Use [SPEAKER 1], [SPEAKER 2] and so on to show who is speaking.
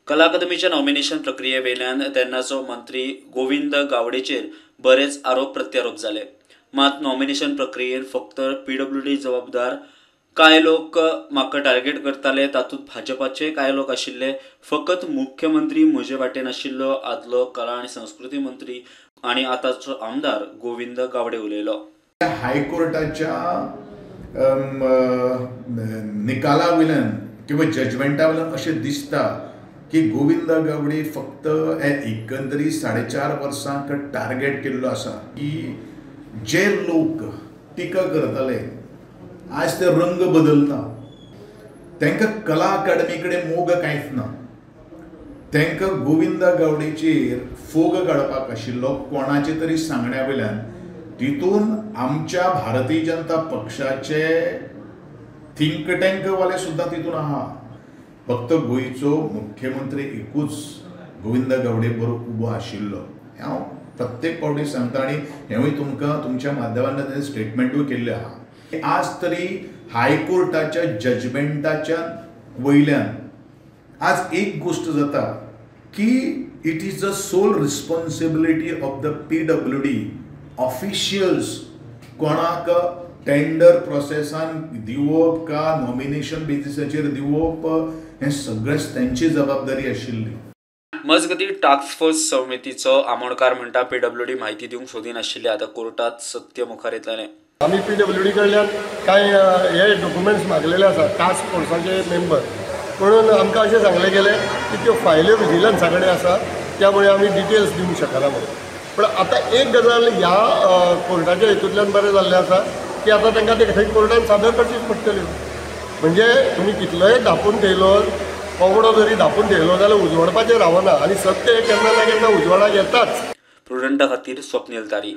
[SPEAKER 1] कला अकादमीच्या नॉमिनेशन प्रक्रिये वयल्यान तेन्नाचो मंत्री गोविंद गावडेचेर बरेच आरोप प्रत्यारोप जाले. मात नॉमिनेशन प्रक्रियेन फक्त पीडब्ल्यूडी जबाबदार, कांय लोक म्हाका टार्गेट करताले, तातूंत भाजपाचे कांय लोक आशिल्ले. फकत मुख्यमंत्री म्हजे वाटेन आशिल्लो, आदलो कला आनी संस्कृती मंत्री आनी आतांचो आमदार गोविंद गावडे उलयलो.
[SPEAKER 2] हायकोर्टाच्या निकाला वयल्यान किंवा जजमेंटा वयल्यान अशें दिसता की गोविंद गावडे फक्त हे एकंदरी 4.5 वर्सांक टार्गेट केल्लो आसा की जे लोक टिका करताले आज ते रंग बदलता. तांकां कला अकादमी कडेन मोग कांयच ना. तांकां गोविंद गावडेचेर फोग काडपाक आशिल्लो कोणाचे तरी सांगण्या वयल्यान. तितून आमच्या भारतीय जनता पक्षाचे थिंक टँकवाले सुद्दां तितून आहा. फक्त गोंयचो मुख्यमंत्री एकूच गोविंद गावडे बरोबर उबो आशिल्लो हें हांव प्रत्येक फावटी सांगता आनी हेंवूय तुमकां तुमच्या माध्यमांतल्यान स्टेटमेंटूय केल्लें आहा. आज तरी हायकोर्टाच्या जजमेंटाच्या वयल्यान आज एक गोश्ट जाता की it is the sole responsibility of the PWD officials कोणाक टेंडर प्रोसेसान दिवप का नॉमिनेशन बेसिसाचेर दिवप हें सगळेंच तेंची जबाबदारी आशिल्ली.
[SPEAKER 1] मजगती टास्क फोर्स समितीचो आमोणकार म्हणटा पीडब्ल्यूडी म्हायती दिवंक सोदिनाशिल्ले, आतां कोर्टात सत्य मुखार येतलें.
[SPEAKER 3] आमी पीडब्ल्यूडी कडल्यान कांय हे डॉक्युमेंट्स मागलेले आसा टास्क फोर्साचे मेंबर म्हणून आमकां अशें सांगलें गेलें की त्यो फायल्यो विजिलन्सा कडेन आसा, त्यामुळे आमी डिटेल्स दिवंक शकना म्हणून. पण आतां एक गजाल ह्या कोर्टाच्या हेतूंतल्यान बरें जाल्लें आसा की आतां तांकां ते थंय कोर्टान सादर करचीच पडटल्यो. म्हणजे तुमी कितलोय धांपून ठेयलो, कोंबडो जरी धांपून ठेयलो जाल्यार उजवाडपाचें रावना आनी सत्य हें केन्ना ना केन्ना उजवाडाक येताच.
[SPEAKER 1] प्रुडंटा खातीर स्वप्नील तारी.